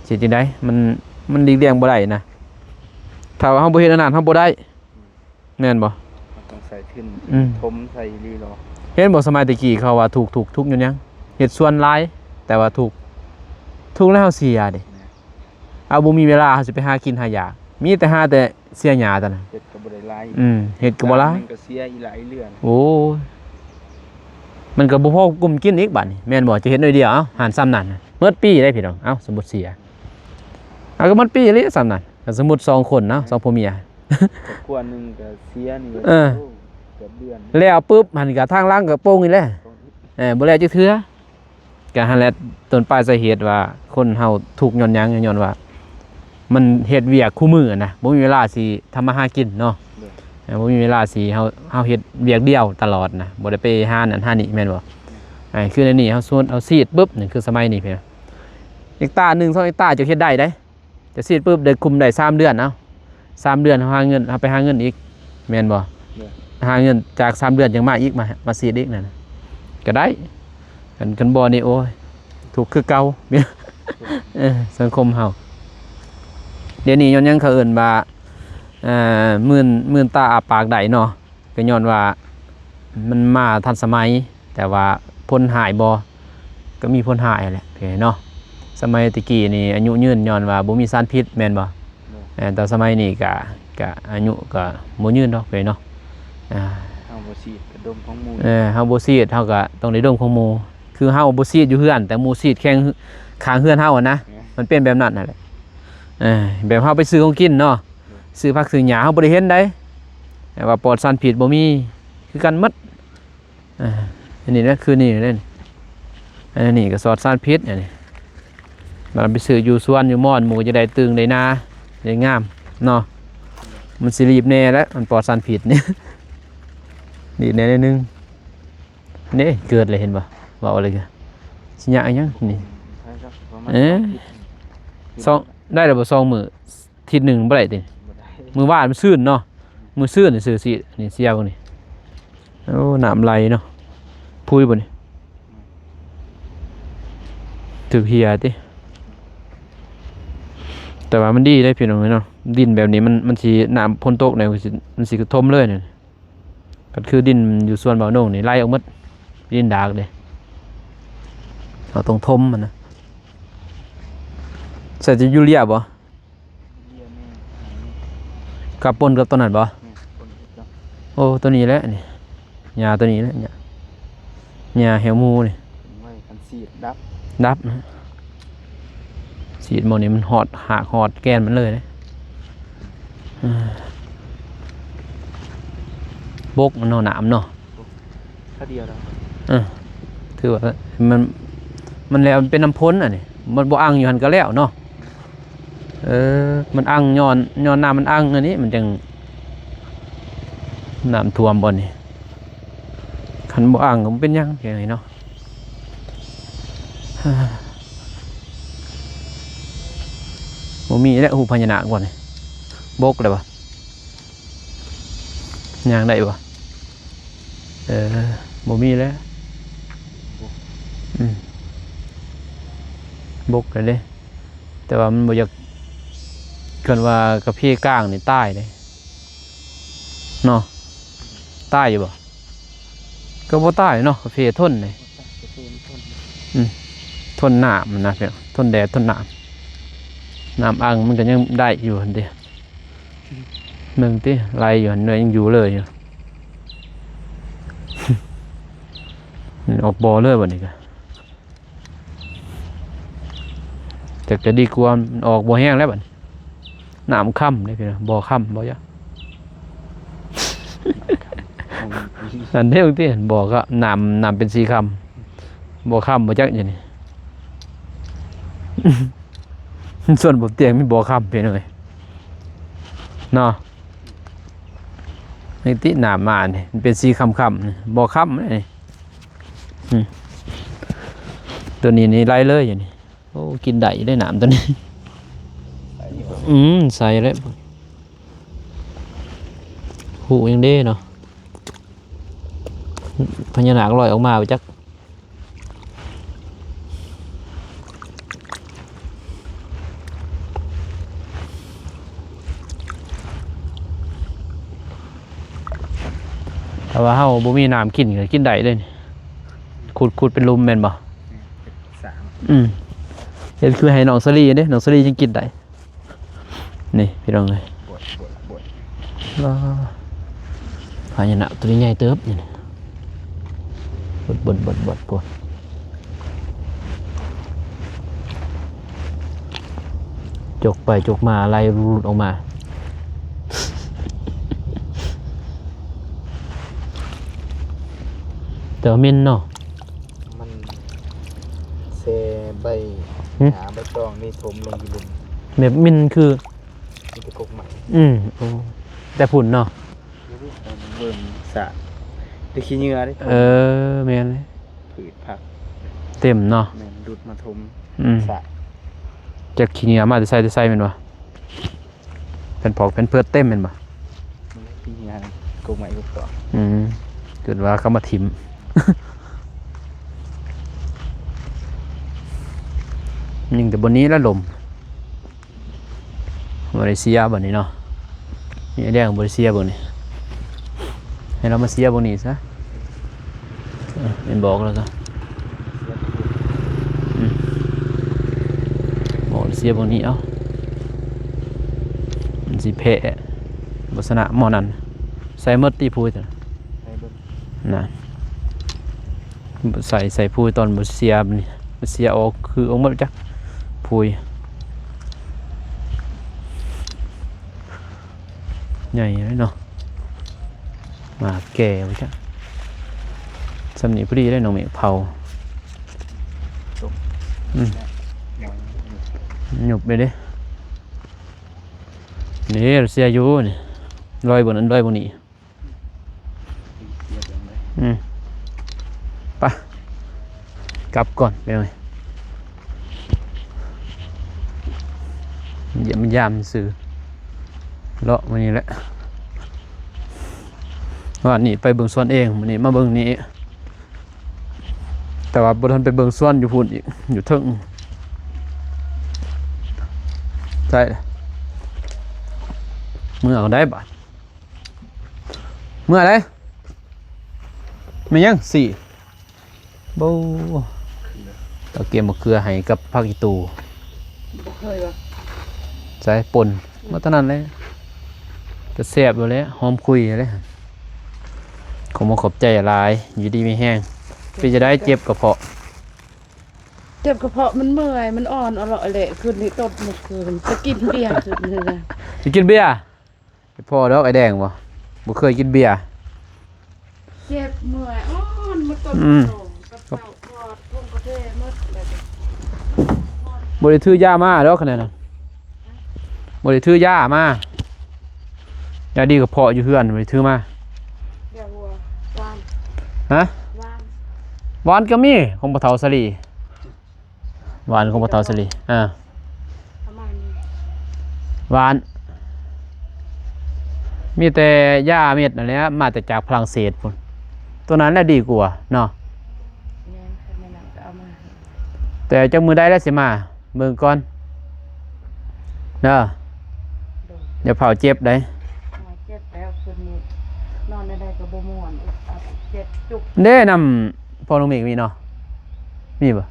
ຊິຈັ່ງໃດ ມັນ ມັນຫຼີກລ່ຽງບໍ່ໄດ້ນະ. ຖ້າວ່າເຮົາບໍ່ເຮັດອັນນັ້ນ ເຮົາບໍ່ໄດ້ ແມ່ນບໍ່? ເຮົາຕ້ອງໃສ່ທຶນ ອືມ ຖົມໃສ່ອີ່ຫຼີເນາະ. ເຫັນບໍ່ ສະໄໝແຕ່ກີ້ເຂົາວ່າທຸກ ທຸກ ທຸກຍ້ອນຫຍັງ? ເຮັດສວນຫຼາຍ ແຕ່ວ່າທຸກ ທຸກແລ້ວເຮົາເສຍເດ້. ແມ່ນ ເຮົາບໍ່ມີເວລາ ເຮົາຊິໄປຫາກິນຫາຢາກ ມີແຕ່ຫາແຕ່ ເສຍຫຍ້າຕອນນັ້ນ ເຮັດກໍບໍ່ໄດ້ຫຼາຍ. ອືມ ເຮັດກໍບໍ່ຫຼາຍ ມັນກໍເສຍອີ່ຫຼາຍເລື່ອງ. ໂອ້ຍ ມັນກໍບໍ່ພໍກຸມກິນອີກບາດນີ້ ແມ່ນບໍ່? ຈະເຮັດໜ້ອຍດຽວ ເອົ້າ ຫັ້ນສ່ຳນັ້ນ ໝົດປີເດ້ພີ່ນ້ອງ. ເອົ້າ ສົມມຸດເສຍ ເອົາ ກໍໝົດປີອີ່ຫຼີສ່ຳນັ້ນ. ກໍສົມມຸດສອງຄົນເນາະ ສອງຜົວເມຍ ຄອບຄົວໜຶ່ງກໍເສຍນີ້ ເອີ ເກືອບເດືອນ ແລ້ວປຶບ ຫັ້ນກໍທາງຫຼັງກໍໂປ່ງອີກແລ້ວ. ໂປ່ງອີກ ເອີ ບໍ່ແລ້ວຈັກເທື່ອ. ກໍຫັ້ນແຫຼະ ຕົ້ນປາຍສາເຫດວ່າຄົນເຮົາທຸກຍ້ອນຫຍັງ? ຍ້ອນວ່າມັນເຮັດວຽກຄູ່ມື້ນະ ບໍ່ມີເວລາຊິທຳມາຫາກິນເນາະ. ໂດຍ ເອີ ບໍ່ມີເວລາຊິ ເຮົາ ເຮົາເຮັດວຽກດຽວຕະຫຼອດນະ ບໍ່ໄດ້ໄປຫານັ້ນຫານີ້ ແມ່ນບໍ່? ເອີ ຄືໃນນີ້ເຮົາ ສົມມຸດເຮົາສີດປຶບ ນີ້ຄືສະໄໝນີ້ເພິ່ນ ເຮັກຕາໜຶ່ງ ສອງເຮັກຕາ ເຈົ້າເຮັດໄດ້ເດ້. ຈະສີດປຶບ ໄດ້ຄຸມໄດ້ສາມເດືອນ ເອົ້າ ສາມເດືອນເຮົາຫາເງິນ ເຮົາໄປຫາເງິນອີກ ແມ່ນບໍ່? ໂດຍ ຫາເງິນຈາກສາມເດືອນຈັ່ງມາອີກ ມາ ມາສີດອີກນັ້ນ ກໍໄດ້. ຄັນ ຄັນບໍ່ນີ້ ໂອ້ຍ ທຸກຄືເກົ່າ. ເອີ ສັງຄົມເຮົາດຽວນີ້ ຍ້ອນຫຍັງເຂົາເອີ້ນວ່າ ເອີ ມື່ນ ມື່ນຕາອ້າປາກໄດ້ເນາະ? ກໍຍ້ອນວ່າມັນມາທັນສະໄໝ ແຕ່ວ່າຜົນຮ້າຍບໍ່? ກໍມີຜົນຮ້າຍແຫຼະເນາະ. ສະໄໝແຕ່ກີ້ນີ້ອາຍຸຍືນ ຍ້ອນວ່າບໍ່ມີສານພິດ ແມ່ນບໍ່? ໂດຍ ເອີ ແຕ່ສະໄໝນີ້ກະ ກະອາຍຸກະບໍ່ຍືນດອກເນາະ. ອ່າ ເຮົາບໍ່ສີດກໍດົມຂອງໝູ່ ເອີ ເຮົາບໍ່ສີດ ເຮົາກະຕ້ອງໄດ້ດົມຂອງໝູ່. ຄືເຮົາບໍ່ສີດຢູ່ເຮືອນ ແຕ່ໝູ່ສີດແຂ້ງຂ້າງເຮືອນເຮົາຫັ້ນນະ. ເອີ ມັນເປັນແບບນັ້ນຫັ້ນແຫຼະ. ເອີ ແບບເຮົາໄປຊື້ຂອງກິນເນາະ ໂດຍ ຊື້ຜັກຊື້ຫຍ້າ ເຮົາບໍ່ໄດ້ເຫັນໃດ ແຕ່ວ່າປອດສານພິດບໍ່ມີ ຄືກັນໝົດ. ອ່າ ອັນນີ້ນະ ຄືນີ້ເດ້ ອັນນີ້ກໍປອດສານພິດ. ອັນນີ້ບາດໄປຊື້ຢູ່ສວນຢູ່ມອນ ໝູ່ຈະໄດ້ຕຶ່ງໄດ້ນາ ໄດ້ງາມເນາະ. ມັນຊິລີບແດ່ແຫຼະ ມັນປອດສານພິດນີ້ ລີບແດ່ໜ້ອຍໜຶ່ງ. ນີ້ເກີດແລ້ວ ເຫັນບໍ່? ເວົ້າເລີຍ ຊິຍາກຫຍັງນີ້. ເອີ ສອງ ໄດ້ແລ້ວບໍ່ ສອງມື້? ທິດໜຶ່ງບໍ່ໄດ້ຕິ? ບໍ່ໄດ້ ມື້ວານມັນຊືນເນາະ ມື້ຊືນນີ້ຊື້ຊິ ນີ້ເສຍເບິ່ງນີ້. ໂອ້ ນ້ຳໄຫຼເນາະ ພຸຍບໍ່ນີ້? ຖືກເຫຍຕິ? ແຕ່ວ່າມັນດີເດ້ພີ່ນ້ອງເອີຍເນາະ ດິນແບບນີ້ມັນ ມັນຊິ ນ້ຳຝົນຕົກແລ້ວ ມັນຊິ ມັນຊິຖົມເລີຍນີ້. ກໍຄືດິນຢູ່ສວນບ່າວໂໜ່ງນີ້ໄຫຼອອກໝົດ ດິນດາກເດ້ ເຮົາຕ້ອງຖົມມັນນະ. ໃສ່ແຕ່ຢູເຣຍບໍ່? ເຣຍແມ່ນ ກັບປົນກັບຕົວນັ້ນບໍ່? ແມ່ນ ປົນກັບ ໂອ້ ຕົວນີ້ແຫຼະນີ້ ຫຍ້າຕົວນີ້ແຫຼະ ຫຍ້າ ຫຍ້າແຫ້ວໝູນີ້ ໄວ້ຄັນສີດດັບ ດັບນະ. ສີດໝົດນີ້ມັນຮອດຮາກຮອດແກ່ນມັນເລີຍເດ້. ບົກມັນເນາະ ນ້ຳເນາະ ເທື່ອດຽວແລ້ວ ເອີ ຖືວ່າມັນ ມັນແລ້ວ ມັນເປັນນ້ຳຝົນອັນນີ້ ມັນບໍ່ອັ່ງຢູ່ຫັ້ນກໍແລ້ວເນາະ. ເອີ ມັນອັ່ງຍ້ອນ ຍ້ອນນ້ຳມັນອັ່ງອັນນີ້ ມັນຈັ່ງນ້ຳຖ້ວມບ່ອນນີ້ ຄັນບໍ່ອັ່ງກໍບໍ່ເປັນຫຍັງ ຈັ່ງໃດເນາະ. ບໍ່ມີແລ້ວຮູບພະຍານາກບ່ອນນີ້ ບົກແລ້ວບໍ່? ຍ່າງໄດ້ບໍ່? ເອີ ບໍ່ມີແລ້ວ ອືມ ບົກແລ້ວເດ້ ແຕ່ວ່າມັນບໍ່ຢາກ ຄັນວ່າກາເຟກ້າງນີ້ຕາຍເດ້ ເນາະ ຕາຍຢູ່ບໍ່? ກໍບໍ່ຕາຍເນາະ ກາເຟທົນເດ້ ອືມ ທົນນ້ຳນະ ທົນແດດ ທົນນ້ຳ ນ້ຳອັ່ງມັນກໍຍັງໄດ້ຢູ່ຫັ້ນເດ້ ເບິ່ງຕິ ໄຫຼຢູ່ຫັ້ນ ຍັງຢູ່ເລີຍຢູ່ ອອກບໍ່ເລີຍບັດນີ້ກະ ຈັກຈະດີກວ່າ ມັນອອກບໍ່ແຮງແລ້ວບັດນີ້ ນ້ຳຄຳເດ້ພີ່ນ້ອງ ບໍ່ຄຳບໍ່ຢາ ອັນເດ້ ເບິ່ງຕິ ບໍ່ຄຳ ນ້ຳ ນ້ຳເປັນສີຄຳ ບໍ່ຄຳບໍ່ຈັກຢູ່ນີ້ ສ່ວນບໍ່ຕຽງມີບໍ່ຄຳພີ່ນ້ອງເອີຍ ເນາະ. ນີ້ຕິ ນ້ຳມານີ້ ມັນເປັນສີຄຳໆ ນີ້ ບໍ່ຄຳນີ້ ອືມ ຕົວນີ້ນີ້ໄຫຼເລີຍຢູ່ນີ້. ໂອ້ ກິນໄດ້ຢູ່ເດ້ນ້ຳຕົວນີ້ ອືມ ໃສແລ້ວ ຫູຍັງເດ້ເນາະ ພະຍານາກລອຍອອກມາໄປຈັກ. ຖ້າວ່າເຮົາບໍ່ມີນ້ຳກິນກໍກິນໄດ້ເດ້ນີ້ ຂຸດ ຂຸດເປັນຫຼຸມແມ່ນບໍ່? ອືມ ເຮັດຄືໃຫ້ນ້ອງສາລີເດ້ ນ້ອງສາລີຈຶ່ງກິນໄດ້. ນີ້ພີ່ນ້ອງເອີຍ ພະຍານາກຕົວນີ້ໃຫຍ່ເຕີບນີ້ ບົດໆໆໆ ໂຈກໄປໂຈກມາໄລ່ຫຼຸດອອກມາ ແຕ່ວ່າເໝັນເນາະ. ມັນແຊ່ໃບ ຫືມ ຫຍ້າໃບຕອງນີ້ຖົມລົງຢູ່ລຸ່ມ ແບບເໝັນຄື ມີແຕ່ກົກໄມ້ ອືມ ໂອ້ ແຕ່ພຸ້ນເນາະ ເບິ່ງສະ ແຕ່ຂີ້ເຫຍື້ອເດ້ ເອີ ແມ່ນ ພືດຜັກເຕັມເນາະ ແມ່ນ ດຸດມາຖົມ ອືມ ສະ ຈັກຂີ້ເຫຍື້ອມາແຕ່ໃສແຕ່ໃສແມ່ນບໍ່? ແຜ່ນພອກແຜ່ນເພີດເຕັມແມ່ນບໍ່? ມັນໄດ້ປີງານກົກໄມ້ກົກຕອກ ອືມ ຈົນວ່າເຂົາມາຖິ້ມ ຍິງແຕ່ບ່ອນນີ້ລະລົມ ບໍ່ໄດ້ເສຍບັດນີ້ເນາະ ມີແດງບໍ່ໄດ້ເສຍເບິ່ງນີ້ ໃຫ້ລາວມາເສຍເບິ່ງນີ້ຊະ. ເອີ ແມ່ນບອກແລ້ວກໍ ອືມ ບອກເສຍບາງນີ້ ເອົ້າ ມັນຊິແພ້ ບໍ່ຊະນະໝໍ້ນັ້ນ ໃສ່ໝົດຕິ ພຸ້ຍ ໃສ່ເບິດ ນະ ໃສ່ ໃສ່ພຸ້ຍ ຕອນບໍ່ເສຍນີ້ ເສຍອອກ ຄືອອກໝົດຈັກ ພຸ້ຍ. ໃຫຍ່ເລີຍເນາະ ໝາກແກ່ວ່າຊັ້ນ ຊ່ຳນີ້ພໍດີເດ້ ນ້ອງເມກເຜົາ ອືມ ຫຍຸບໄປເດ້ ນີ້ເສຍຢູ່ນີ້ ລອຍບ່ອນນັ້ນ ລອຍບ່ອນນີ້. ອືມ ໄປ ກັບກ່ອນ ໄປເລີຍ. ຢ້ຽມຢາມຊື່ ເລາະມື້ນີ້ແຫຼະ. ວານນີ້ໄປເບິ່ງສວນເອງ ມື້ນີ້ມາເບິ່ງນີ້ ແຕ່ວ່າບໍ່ທັນໄປເບິ່ງສວນຢູ່ພຸ້ນອີກ ຢູ່ເທິງ. ໃຊ່ ເມືອກໍໄດ້ບາດ ເມືອໄດ້. ແມ່ນຫຍັງ? ສີ່ ໂບ້ ຕະກຽມມະເຂືອໃຫ້ກັບຜັກອີຕູ່. ບໍ່ເຄີຍວ່າ ໃສ່ປົ່ນ ໝົດເທົ່ານັ້ນແຫຼະ ກະແຊບຢູ່ແຫຼະ ຫອມຂຸ່ຍແຫຼະ. ຂໍຂອບໃຈຫຼາຍ ຢູ່ດີມີແຮງ. ເປັນຈັ່ງໃດ ເຈັບກະເພາະ? ເຈັບກະເພາະ ມັນເມື່ອຍ ມັນອ່ອນອະຫຼອຍແຫຼະ. ຄືນນີ້ຕົບໝົດຄືນ ຈະກິນເບຍຄືນນີ້ນະ. ຈະກິນເບຍ? ບໍ່ພໍດອກ ອ້າຍແດງບໍ່ ບໍ່ເຄີຍກິນເບຍ. ເຈັບເມື່ອຍ ອ່ອນໝົດຕົ້ນ ອືມ ກະເພາະ ກະເພາະ ກະເພາະ ບໍ່ໄດ້ຖືຢາມາດອກຂະໜາດນັ້ນ ບໍ່ໄດ້ຖືຢາມາ. ຢາດີກະເພາະຢູ່ເຮືອນ ບໍ່ໄດ້ຖືມາ. ຢາຫົວ ຫວານ ຮະ? ຫວານ ຫວານກະມີ ຂອງພໍ່ເຖົ້າສາລີ. ຫວານຂອງພໍ່ເຖົ້າສາລີ ເອີ ປະມານນີ້ ຫວານ ມີແຕ່ຢາເມັດນັ້ນແຫຼະ ມາແຕ່ຈາກຝຣັ່ງເສດພຸ້ນ ໂຕນັ້ນແຫຼະດີກວ່າເນາະ. ແມ່ນ ຄັນແມ່ນນັ້ນກໍເອົາມາໃຫ້ ແຕ່ຈັກມື້ໃດລະຊິມາເບິ່ງກ່ອນເດີ ໂດຍ ຢ່າຟ້າວເຈັບໃດ. ເຈັບແລ້ວ ຄືນນີ້ນອນແນວໃດກໍບໍ່ມ່ວນ ເຈັບຈຸກ ເດ້ ນຳພໍ່ນ້ອງເມກມີເນາະ ມີບໍ່?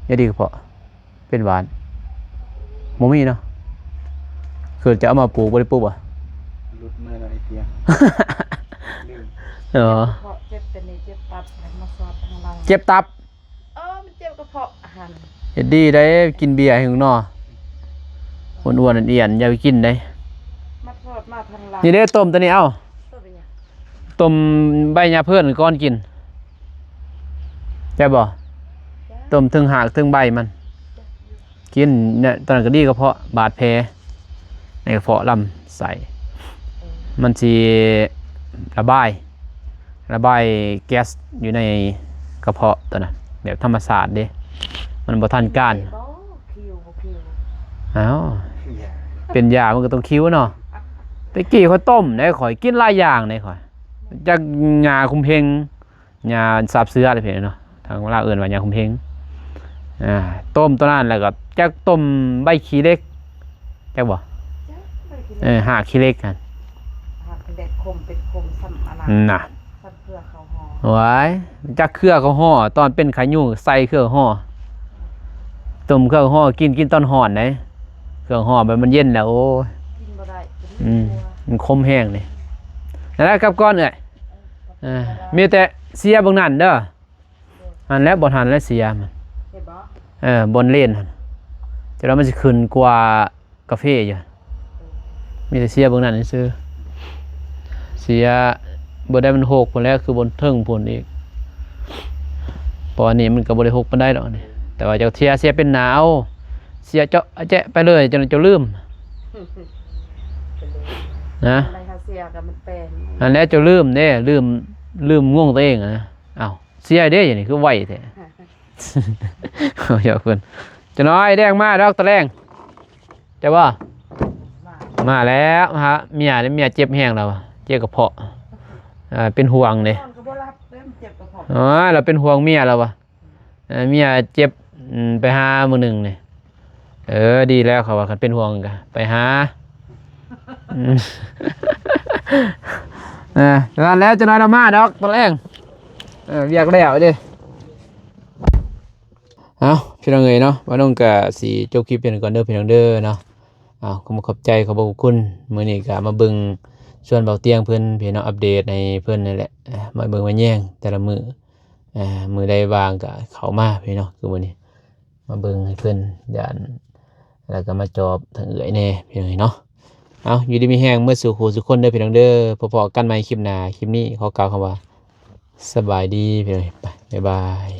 ຢາດີກະເພາະ ເປັນຫວານ ບໍ່ມີເນາະ. ຄືຈະເອົາມາປູກ ບໍ່ໄດ້ປູກບໍ່? ຫຼຸດເມື່ອນຳໄອ້ເຕຍ ລືມ ເອີ ເຈັບແຕ່ນີ້ ເຈັບຕັບ ມາສອດທາງຫຼັງ ເຈັບຕັບ. ເອີ ມັນເຈັບກະເພາະຫັ້ນ ເຮັດດີໄດ໋ ກິນເບຍໃຫ້ເນາະ ອ້ວນໆ ອ້ຽນໆ ຢ່າໄປກິນໄດ໋. ມາສອດມາທາງຫຼັງ ນີ້ເດ້ ຕົ້ມຕົວນີ້ ເອົ້າ ຕົ້ມຫຍັງ? ຕົ້ມໃບຫຍ້າເພີ້ນກ່ອນກິນ ແຊບບໍ່? ແຊບ ຕົ້ມເທິງຮາກເທິງໃບມັນ ກິນເນຍ ຕອນນັ້ນກໍດີກະເພາະ ບາດແຜໃນກະເພາະລຳໄສ້ ເອີ ມັນຊິລະບາຍ ລະບາຍແກັສຢູ່ໃນກະເພາະຕົວນັ້ນ ແບບທຳມະຊາດເດ້ ມັນບໍ່ທັນການ. ບໍ່ ຄິວ ບໍ່ຄິວ ອ້າວ ເປັນຢາມັນກໍຕ້ອງຄິວເນາະ. ແຕ່ກີ້ຂ້ອຍຕົ້ມເດ້ ຂ້ອຍກິນຫຼາຍຢ່າງເດ້ ຂ້ອຍ ຈັກຫຍ້າຄຸມເພັງ ຫຍ້າສາບເສືອເດ້ພີ່ນ້ອງເນາະ ທາງລາວເອີ້ນວ່າຫຍ້າຄຸມເພັງ. ອ່າ ຕົ້ມຕົວນັ້ນ ແລ້ວກໍຈັກຕົ້ມໃບຂີ້ເຫຼັກ ຈັກບໍ່? ເອີ ຮາກຂີ້ເຫຼັກຫັ້ນ ຮາກຂີ້ເຫຼັກ ຂົມເປັນຂົມສ່ຳອັນນັ້ນ ນັ້ນ ສ່ຳເຄືອເຂົ້າຫໍ່. ໂອ້ຍ ຈັກເຄືອເຂົ້າຫໍ່ ຕອນເປັນໄຂ້ຍຸງໃສ່ເຄືອເຂົ້າຫໍ່ ຕົ້ມເຄືອເຂົ້າຫໍ່ກິນ ກິນຕອນຮ້ອນເດ້ ເຄືອເຂົ້າຫໍ່ມັນ ມັນເຢັນແລ້ວ ໂອ້ຍ ກິນບໍ່ໄດ້ ອືມ ມັນຂົມແຮງເດ້. ນັ້ນແຫຼະ ກັບກ່ອນເອື້ອຍ. ເອີ ມີແຕ່ເສຍເບິ່ງນັ້ນເດີ ຫັ້ນແຫຼະ ບ່ອນຫັ້ນແຫຼະເສຍມັນ ເຫັນບໍ່? ເອີ ບ່ອນເລນຫັ້ນ ຈະວ່າມັນຊິຂຶ້ນກວ່າກາເຟຢູ່ ມີແຕ່ເສຍເບິ່ງນັ້ນຊື່ໆ ເສຍບໍ່ໄດ້ ມັນຫົກພຸ້ນແຫຼະ ຄືບ່ອນເທິງພຸ້ນອີກ ເພາະອັນນີ້ມັນກໍບໍ່ໄດ້ຫົກປານໃດດອກນີ້ ແຕ່ວ່າເຈົ້າເສຍ ເສຍເປັນໜາວ ເສຍເຈາະແຈະໄປເລີຍ ຈົນເຈົ້າລືມນະ ອັນໃດເຮົາເສຍກໍມັນແປນ ນັ້ນແຫຼະ ເຈົ້າລືມເດ້ ລືມ ລືມງົງຕົວເອງນະ ອ້າວ ເສຍເດ້ ນີ້ຄືໄວແທ້ ເອົາຫຍອກເພິ່ນ ຈະນ້ອຍແດງມາດອກຕະແລງ ເຈົ້າບໍ່? ມາ ມາແລ້ວ ມາຫາເມຍເດ້ ເມຍເຈັບແຮງແລ້ວ ເຈັບກະເພາະ ເປັນຫ່ວງເດ້ ນອນກໍບໍ່ຫຼັບເດ້ ມັນເຈັບກະເພາະ ເອີ ລາວເປັນຫ່ວງເມຍລາວວ່າ ເອີ ເມຍເຈັບ ອືມ ໄປຫາມື້ໜຶ່ງນີ້ ເອີ ດີແລ້ວ ເຂົາວ່າຄັນເປັນຫ່ວງກໍໄປຫາ ອືມ ເອີ ນັ້ນແຫຼະ ຈະນ້ອຍລາວມາດອກຕອນແລງ ເອີ ວຽກແລ້ວເດ້. ເອົ້າ ພີ່ນ້ອງເອີຍເນາະ ບ່າວນົງກະຊິຈົບຄລິບພຽງກ່ອນເດີພີ່ນ້ອງເດີເນາະ. ເອົ້າ ຂໍຂອບໃຈ ຂອບພະຄຸນ ມື້ນີ້ກະມາເບິ່ງສວນບ່າວຕຽງເພິ່ນ ພີ່ນ້ອງ ອັບເດດໃຫ້ເພິ່ນນັ້ນແຫຼະ ມາເບິ່ງມາແຍງແຕ່ລະມື້ ມື້ໃດວ່າງກະເຂົ້າມາພີ່ນ້ອງ ຄືມື້ນີ້ ມາເບິ່ງໃຫ້ເພິ່ນ ຢ້ານ ແລ້ວກໍມາຈອບທາງເອື້ອຍແດ່ພີ່ນ້ອງເນາະ. ເອົາ ຢູ່ດີມີແຮງເໝິດສູ່ຄູ່ສູ່ຄົນເດີພີ່ນ້ອງເດີ. ພໍ້ກັນໃໝ່ຄລິບໜ້າ ຄລິບນີ້ຂໍກ່າວຄຳວ່າສະບາຍດີພີ່ນ້ອງ. ໄປ ບາຍບາຍ.